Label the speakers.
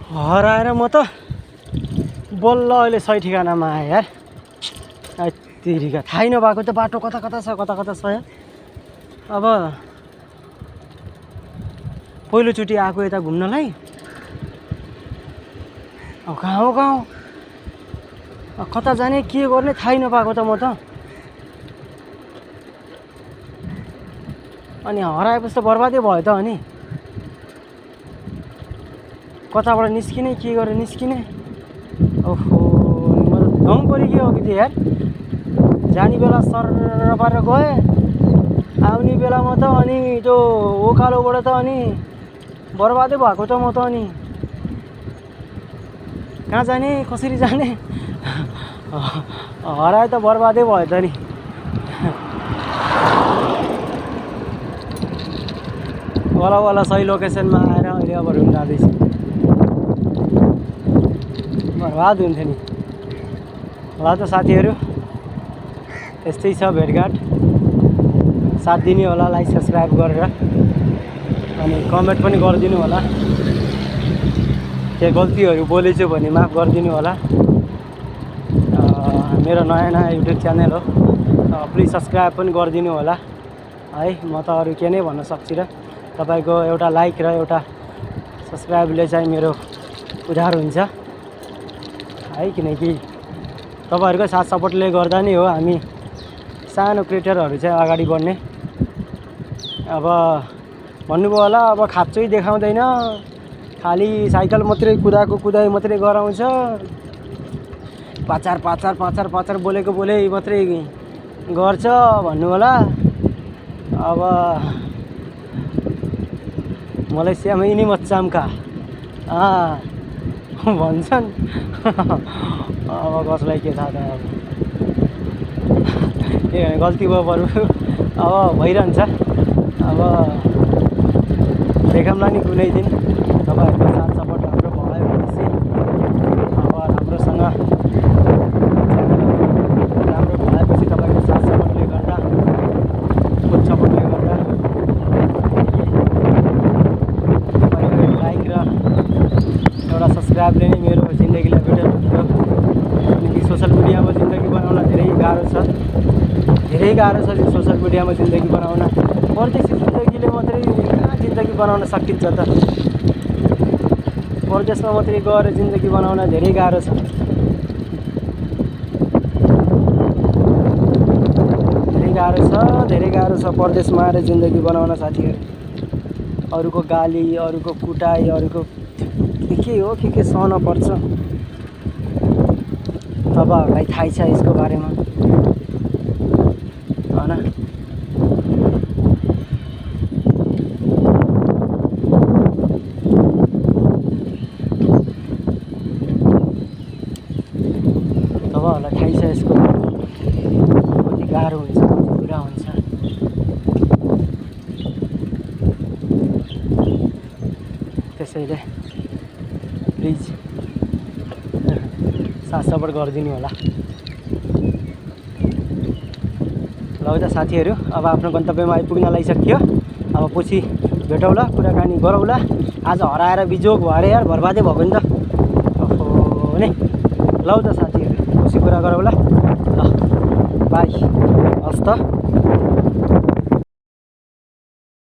Speaker 1: हराएर म त बल्ल अहिले सही ठिकानामा आएँ यार। तिरिका थाहै नभएको त बाटो कता कता छ यार। अब पहिलोचोटि आएको यता घुम्नलाई, अब कहाँ हो कता जाने के गर्ने थाहै नपाएको त म त। अनि हराएपछि त बर्बादै भयो त। अनि कताबाट निस्किने के गरेर निस्किने। ओहो म त दम परिगयो अघि थिएँ यार। जाने बेला सर्र पारेर गएँ, आउने बेलामा त अनि त्यो ओकालोबाट त अनि बर्बादै भएको त म त। अनि कहाँ जाने कसरी जाने, हराए त बर्बादै भयो त नि। वाला सही लोकेसनमा आएर अहिले अब रुम जाँदैछु। बर्बाद हुन्थ्यो नि। ल त साथीहरू, यस्तै छ भेटघाट। साथ दिने होला, लाइक सब्सक्राइब गरेर, अनि कमेन्ट पनि गरिदिनु होला। के गल्तीहरू बोलेछु भने माफ गरिदिनु होला। मेरो नयाँ युट्युब च्यानल हो, प्लिज सब्सक्राइब पनि गरिदिनु होला है। म त अरू के नै भन्न सक्छु र। तपाईँको एउटा लाइक र एउटा सब्सक्राइबले चाहिँ मेरो उद्धार हुन्छ है। किनकि तपाईँहरूको साथ सपोर्टले गर्दा नै हो हामी सानो क्रिएटरहरू चाहिँ अगाडि बढ्ने। अब भन्नुभयो होला, अब खाँचै देखाउँदैन, खालि साइकल मात्रै कुदाइ मात्रै गराउँछ, पाचार बोलेको मात्रै गर्छ भन्नु होला। अब मलाई स्यामै नि मच्चामका भन्छन्। अब कसलाई के थाहा त। अब के गल्ती भयो बरु, अब भइरहन्छ। अब देखाउँला नि कुनै दिन। तपाईँहरूको साथ सपोर्ट राम्रो भयो भनेपछि अब राम्रोसँग च्यानल राम्रो भएपछि तपाईँको साथ सपोर्टले गर्दा, फुल सपोर्टले गर्दा तपाईँको लाइक र एउटा सब्सक्राइबले नै मेरो जिन्दगीलाई बेटर हुन्थ्यो। किनकि सोसियल मिडियामा जिन्दगी बनाउन धेरै गाह्रो छ सोसियल मिडियामा जिन्दगी बनाउन। परदेशी जिन्दगीले मात्रै जिन्दगी बनाउन सकिन्छ त। परदेशमा मात्रै गएर जिन्दगी बनाउन धेरै गाह्रो छ। धेरै गाह्रो छ परदेशमा आएर जिन्दगी बनाउन साथीहरू। अरूको गाली, अरूको कुटाइ, अरूको के हो के सहन पर्छ। तपाईँहरूलाई थाहै छ यसको बारेमा होइन। तपाईँहरूलाई थाहै छ यसको कति गाह्रो हुन्छ, कति कुरा हुन्छ। त्यसैले प्लिज साथ सपोर्ट गरिदिनु होला। ल त साथीहरू, अब आफ्नो गन्तव्यमा आइपुग्न लागिसक्यो। अब पछि भेटौँला, कुराकानी गरौँला। आज हराएर बिजोग भएर यार बर्बादै भएको नि त। ओहो नि। ल त साथीहरू, पछि कुरा गरौँला। ल बाई, हस् त।